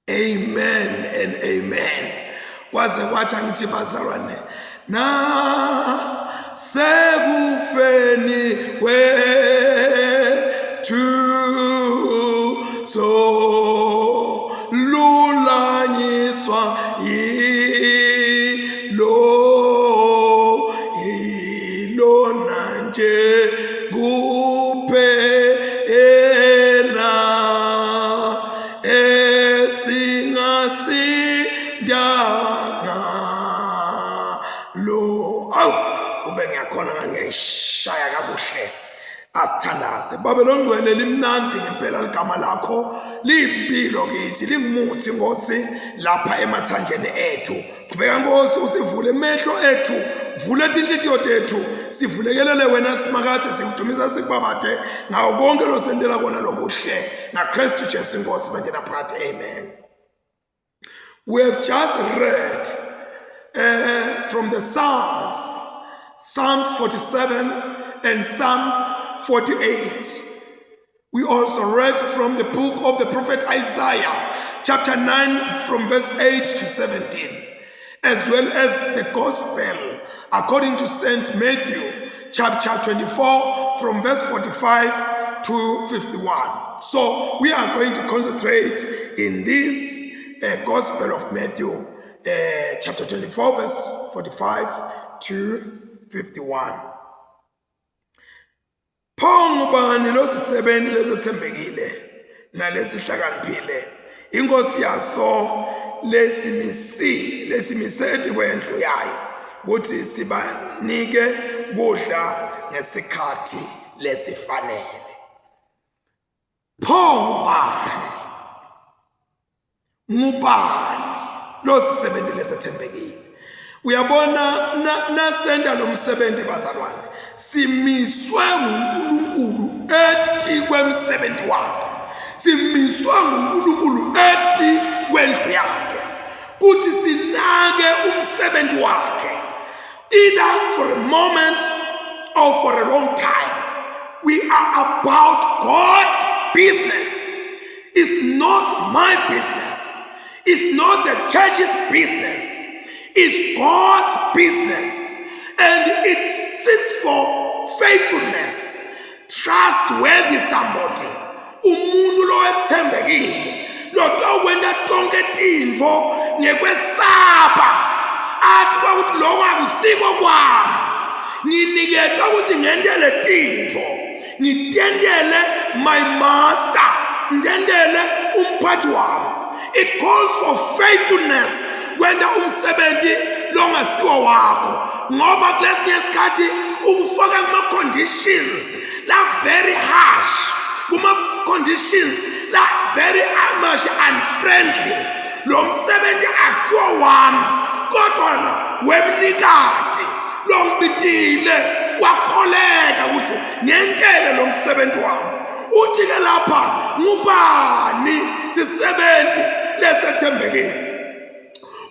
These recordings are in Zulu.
Amen and amen. Kwaze kwathi angithi bazalwane na sekufeni kwethu so lulanyiswa yilo yilona nje kuphela esingasindanga lo. Awu, ube ngiyakhona ngangiyayishaya kakuhle. Asithandaze. Babe longcwele, limnanzi ngempela ligama lakho, liyimpilo kithi, lingumuthi Nkosi lapha emathanjeni ethu. Qhubeka Nkosi usivule emehlo ethu, vule tinhlitiyo tethu, sivulekelele wena Simakade, sikudumisa sikubabade ngawo konke losentela kona lokuhle ngaKristu Jesu iNkosi manje naphakade. Amen. We have just read from the Psalms, Psalms 47 and Psalms 48. We also read from the book of the prophet Isaiah, chapter 9, from verse 8 to 17, as well as the gospel according to St. Matthew, chapter 24, from verse 45 to 51. So we are going to concentrate in this gospel of Matthew, chapter 24, verse 45 to 51. Pho ngubani losisebenzi lesethembekile nalesihlakaniphile inkosi yaso lesimisi lesimise etikwendlu yayo ukuthi sibanike kudla ngesikhathi lesifanele? Pho ngubani, ngubani lo sisebenzi lesethembekile? Uyabona, nasenta lo msebenzi bazalwane, simiswe nguNkulunkulu eti kwemsebenzi wakhe, simiswe nguNkulunkulu eti kwendlu yakhe kuthi sinake umsebenzi wakhe, either for a moment or for a long time. We are about God's business. It's not my business. It's not the church's business. It's God's business. And it sits for faithfulness. Trustworthy somebody. Umuntu lowethembekile. Lotokwenta tonke tintfo ngekwesaba. Athi kwakuthi lokho akusiko kwami. Nginiketwe ukuthi ngentele tintfo. Ngitentele my master. Ngitentele umphathi wami. It calls for faithfulness kwenta umsebenzi longasiwo wakho, ngoba kulesinye isikhathi ukufaka kuma conditions la very harsh, kuma conditions la very much unfriendly. Lo msebenzi akusiwo wami kodwa na wemnikati longibitile kwakholeka ukuthi ngentele lo msebenzi wami. Uthi ke lapha, ngubani sisebenzi lesethembekile?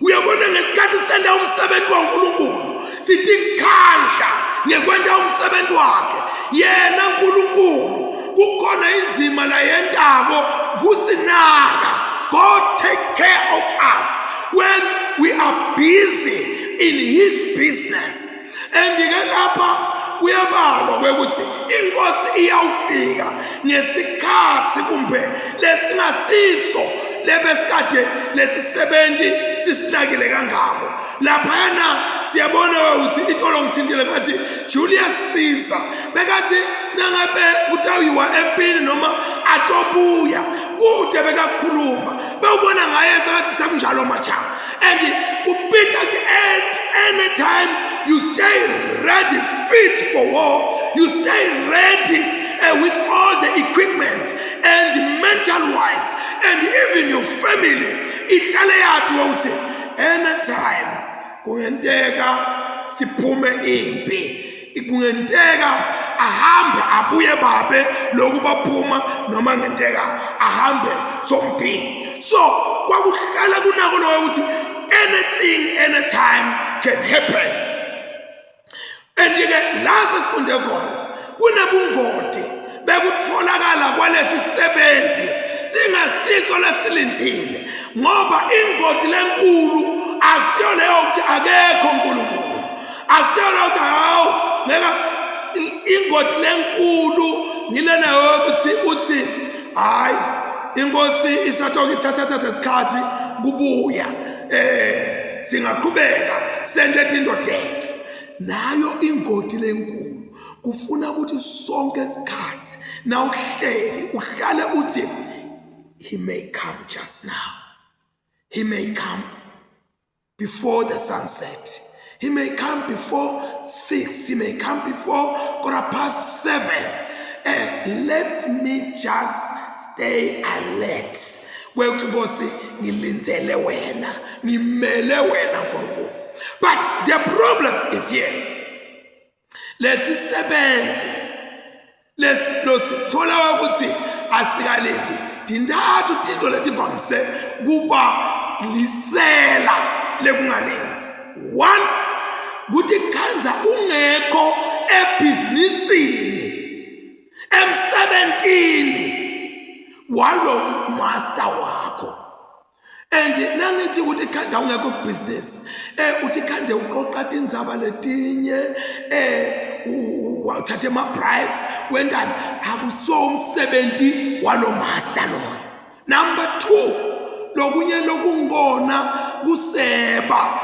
Uyabona, ngesikhathi senda umsebenzi waNkulunkulu sitikhandla ngekwenta umsebenzi wakhe yena uNkulunkulu, kukhona inzima la yentako kusinaka. God take care of us when we are busy in his business. And ke lapha kuyabalwa kwekuthi inkosi iyawufika ngesikhathi kumbe lesingasiso lebesikade lesisebenzi sisinakile kangako. Laphayana siyabona ukuthi itolo ngithintile ngathi Julius Caesar bekathi nangabe kutawuyiwa empini noma atobuya kude, bekakhuluma bewubona ngaye sengathi sekunjalo macha. And kupita ukuthi at any time you stay ready, fit for war, you stay ready with all the equipment and mental wise, and even your family ihlale yathi ukuthi anytime kungenteka siphume impi, kungenteka ahambe abuye babe lokhu baphuma, noma ngenteka ahambe sompini. So kwakuhlala kunako lokho ukuthi anything, anytime can happen. And ke la sesifunde khona kunebungoti bekutholakala kwalesi sebenzi. Singasiso lesilindzile ngoba ingoti lenkulu akusiyo leyo ukuthi akekho uNkulunkulu. Akusiyo leyo ukuthi hawu ngeke ingoti lenkulu ngilena yokuthi uthi hayi inkosi isatoke ithatha thatha isikhathi kubuya eh singaqhubeka sente into tethu nayo ingoti lenkulu kufuna ukuthi sonke isikhathi nawuhleli uhlale uthi he may come just now he may come before the sunset he may come before 6 he may come before 7:15. Let me just stay alert kwekuthi Nkosi ngilindzele wena ngimele wena Nkulunkulu. But the problem is here, lesisebenzi losithola ukuthi asikalindi tintathu tinto letivamise kuba lisela lekungalenzi. One, kuthi khanza ungekho ebhizinisini emsebentini walo master wakho. And nangithi ukuthi khanda ungekho kubhizinisi uthi khande uqoqa tindzaba letinye uthathe ama-bribes wendani akusiwo umsebenzi walo master loyo. Number 2, lokunye lokungona kuseba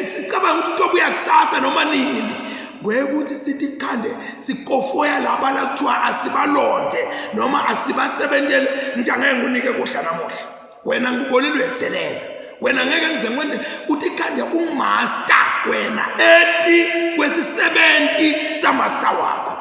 sicabanga ukuthi utobuya kusasa noma nini kwekuthi sithi khande sikofoya laba la kuthiwa asibalonde noma asibasebentele ngithi angeke ngikunike kudla namuhla wena ngikubonile uyethelela wena ngeke ngize ngikwende uthi khande umaster wena eti kwesisebenti samaster wakho.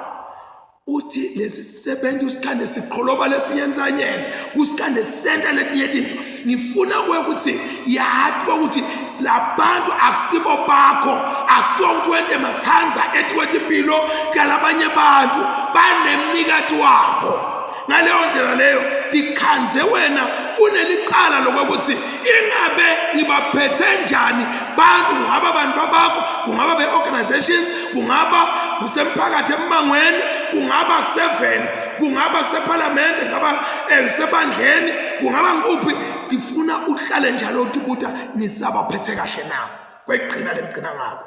Uthi lesi sisebenzi usikhande siqholoba lesinye ensanyeni usikhande senta letinye tinto. Ngifuna kuwe ukuthi yati ukuthi labantu akusibo bakho, akusiwo ukuthi wente mathanza ethi kwetimpilo kalabanye bantu banemnikati wabo. Ngaleyo ndlela leyo tikhandze wena uneliqala lokuthi ingabe ngibaphethe njani bantu, kungaba abantu bakho, kungaba be-organizations, kungaba kusemphakathi emmangweni, kungaba kuseveni, kungaba kusephalamende, kungaba kusebandleni, kungaba ngikuphi. Ngifuna uhlale njalo utibuta ngisabaphethe kahle na. Kwekugcina lengigcina ngako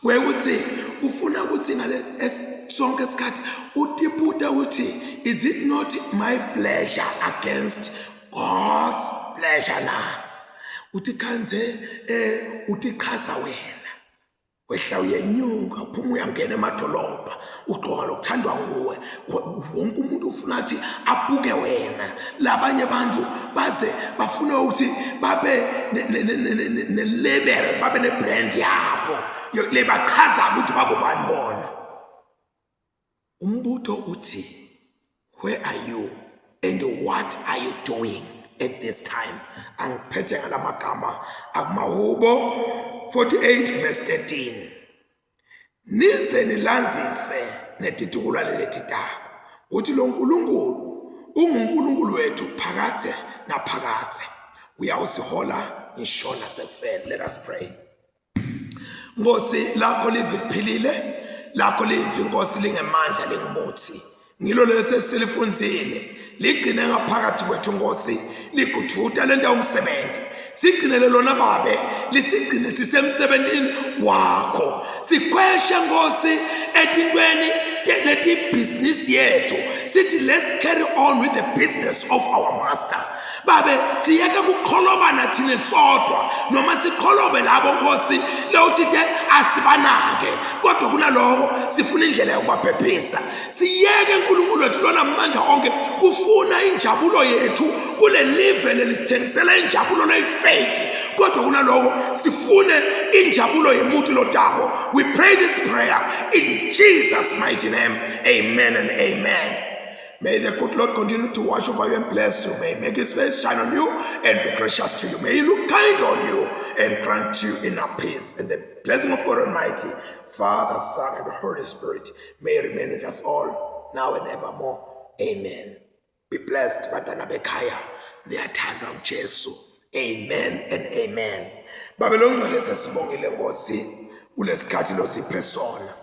kwekuthi ufuna ukuthi ngale sonke isikhathi utibuta ukuthi is it not my pleasure against God's pleasure na. Uthi khanze utichaza wena wehla uyenyuka uphuma uyangena emadolobha ugqoka lokuthandwa nguwe, wonke umuntu ufuna athi abuke wena. Labanye abantu baze bafune ukuthi babe ne-label, babe ne-brand yabo lebachaza ukuthi babo bani bona. Umbuto uthi where are you and what are you doing at this time? Angiphethe ngalamagama akumahubo 48 verse 13, nize nilandzise netitukulwane letitako uthi lo nkulunkulu ungunkulunkulu wethu phakathe naphakathe, uyawusihola ngisho nasekufeni. Let us pray. Nkosi, lakho livi liphilile, lakho livi Nkosi lingemandla lingumuthi, ngilo lesi esilifundzile, ligcine ngaphakathi kwethu Nkosi, ligudvuta lenta umsebenzi. Sigcinele lona babe, lisigcine sisemsebentini wakho, sikhweshe Nkosi etintweni letibhizinisi yethu, sithi let's carry on with the business of our master. Babe, siyeke kuqholobana thina sodwa noma siqholobe labo Nkosi lewuthi ke asibanake, kodwa kunaloko sifuna indlela yokubaphephisa. Siyeke uNkulunkulu wethu lona amandla onke kufuna injabulo yethu kule live lelisithengisela injabulo leyifake, kodwa kunaloko sifune injabulo yemuntu lodako. We pray this prayer in Jesus mighty name, amen and amen. May the good Lord continue to watch over you and bless you. May he make his face shine on you and be gracious to you. May he look kind on you and grant you inner peace. And the blessing of God Almighty, Father, Son, and Holy Spirit may remain with us all now and evermore. Amen. Be blessed, bantwana bekhaya. Niyathandwa nguJesu. Amen and amen. Babe longcwele, sesibongile Nkosi kulesikhathi losiphe sona.